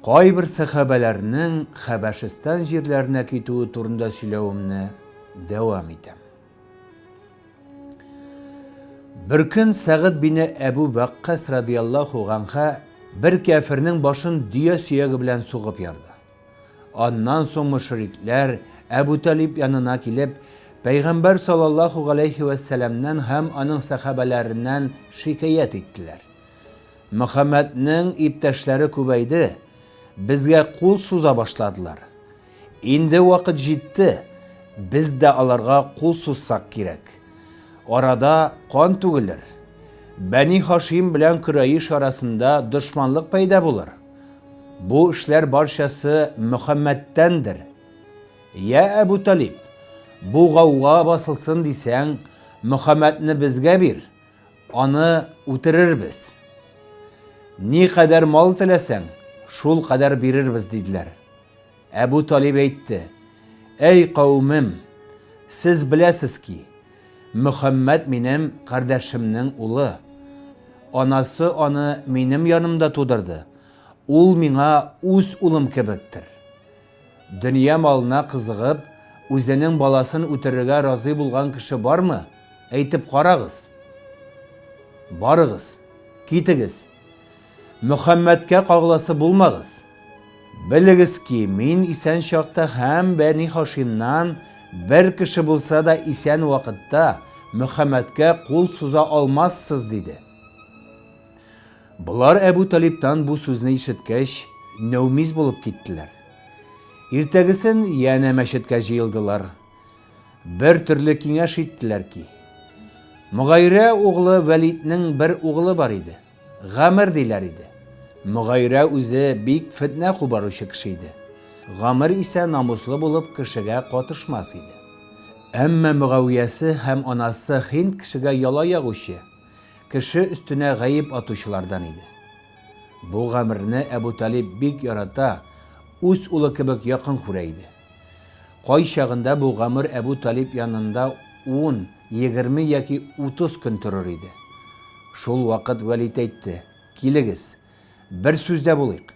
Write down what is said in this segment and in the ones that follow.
Кайбер сәхабәләрнең Хәбәшестан җирләренә китүе турында сөйләвемне дәвам итәм. Беркөн Сәгыд бине Әбү Вәккас радияллаһу ганһа бер кяфернең башын дөя сөяге белән сугып ярды. Аннан соң мөшрикләр Әбү Талиб янына килеп, Пәйгамбәр саллаллаһу галәйһи вә сәламнән һәм аның сәхабәләреннән шикаять иттеләр. Мөхәммәднең иптәшләре күбәйде, безгә кул суза башладылар. Инде вакыт җитте, без дә аларга кул сузсак кирәк. Арада кан түгелер. Бәни Хашим белән Көрәеш арасында дошманлык пәйда булыр. Бу эшләр барчасы Мөхәммәдтәндер. Йә Әбу Талиб, бу гауга басылсын дисәң, Мөхәммәдне безгә бир, аны үтерербез. Ни кадәр мал теләсәң, шул кадәр бирербез, диделәр. Әбу Талиб әйтте, Әй кавемем, сез беләсез ки, Мөхәммәд минем кардәшемнең улы. Анасы аны минем янымда тудырды. Ул миңа үз улым кебектер. Дөнья малына кызыгып, үзенең баласын үтерергә разый булган кеше бармы? Әйтеп карагыз. Барыгыз, китегез. Мөхәммәдкә кагыласы булмагыз. Белегез ки, мин исән чакта һәм Бәни Хашимнан бер кеше булса да исән вакытта Мөхәммәдкә кул суза алмассыз, диде. Болар Әбү Талибтан бу сүзне ишеткәч, нәүмиз булып киттеләр. Иртәгесен янә мәчеткә җыелдылар. Бер төрле киңәш иттеләр ки, Мөгайрә углы Вәлиднең бер углы бар иде. Гамер диләр иде. Мөгайрә үзе бик фетнә кубаручы кеше иде. Гамер исә намуслы булып кешегә катышмас иде. Әмма Мөгавиясе һәм анасы Һинд кешегә яла ягучы, кеше өстенә гаеп атучылардан иде. Бу Гамерне Әбу Талиб бик ярата, үз улы кебек якын күрә иде. Кайчагында бу Гамер Әбу Талиб янында ун, 20 яки 30 көн торыр иде. Шул вакыт Вәлид әйтте, Килегез, бер сүздә булыйк.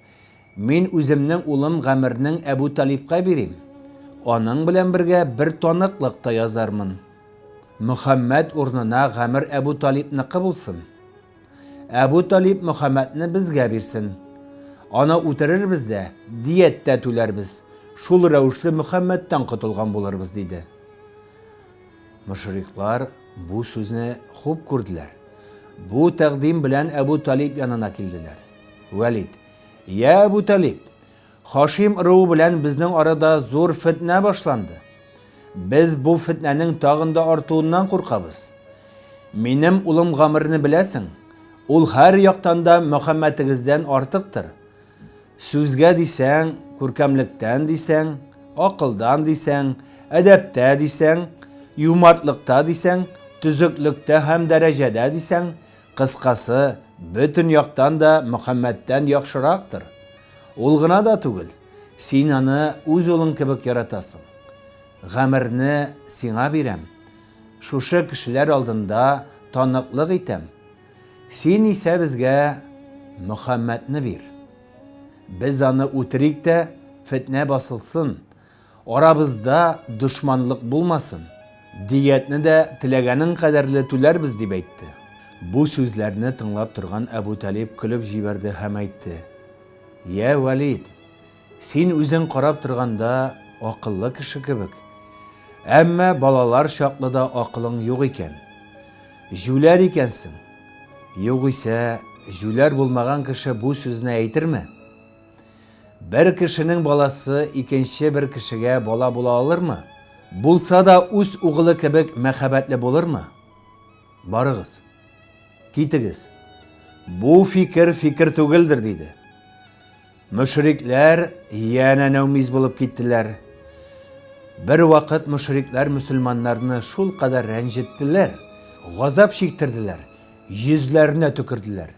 Мин үземнең улым Гамернең Әбу Талибка бирим. Аның белән бергә бер таныклык та язармын. Мөхәммәд урынына Гамер Әбу Талибныкы булсын. Әбу Талиб Мөхәммәдне безгә бирсен. Аны үтерербез дә, дият тә түләрбез. Шул рәвешле Мөхәммәдтән котылган булырбыз, диде. Мөшриклар бу сүзне хуп күрделәр. Бу тәкъдим белән Әбу Талиб янына килделәр. Вәлид: "Я Әбу Талиб, Хашим ыруы белән безнең арада зур фетнә башланды. Без бу фетнәнең тагын да артуыннан куркабыз. Минем улым Гамырны беләсең, ул һәр яктан да Мөхәммәтегездән артыктыр. Сүзгә дисәң, күркәмлектән дисәң, акылдан дисәң, әдәптә дисәң, юмартлыкта дисәң, төзеклектә һәм дәрәҗәдә дисәң, кыскасы, бөтен яктан да Мөхәммәттән яхшырактыр. Ул гына да түгел, син аны үз улың кебек яратасың. Гамерне сиңа бирәм. Шушы кешеләр алдында таныклык итәм. Син исә безгә Мөхәммәдне бир. Без аны үтерик тә, фетнә басылсын, арабызда дошманлык булмасын. Диятне дә теләгәнең кадәрле түләрбез, дип әйтте. Бу сүзләрне тыңлап торган Әбү Талиб көлеп җибәрде һәм әйтте, Йә Вәлид, Син үзең карап торганда акыллы кеше кебек. Әмма балалар чаклы да акылың юк икән. Җүләр икәнсең. Югыйсә, җүләр булмаган кеше бу сүзне әйтерме? Бер кешенең баласы икенче бер кешегә бала була алырмы? Булса да үз угылы кебек мәхәббәтле булырмы? Барыгыз. Китегез. Бу фикер фикер түгелдер, диде. Мөшрикләр янә нәүмиз булып киттеләр. Бер вакыт мөшрикләр мөселманнарны шул кадәр рәнҗеттеләр, газап чиктерделәр, йөзләренә төкерделәр.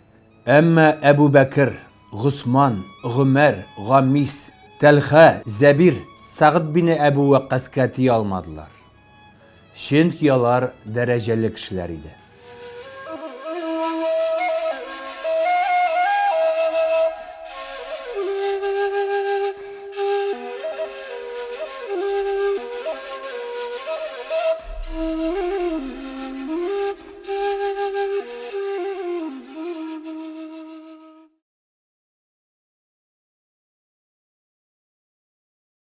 Әмма Әбу Бәкер, Госман, Гомәр, Гамис, Тәлхә, Зәбир, Сәгъд бине Әбу Вәккаскә тия алмадылар. Чөнки алар дәрәҗәле кешеләр иде.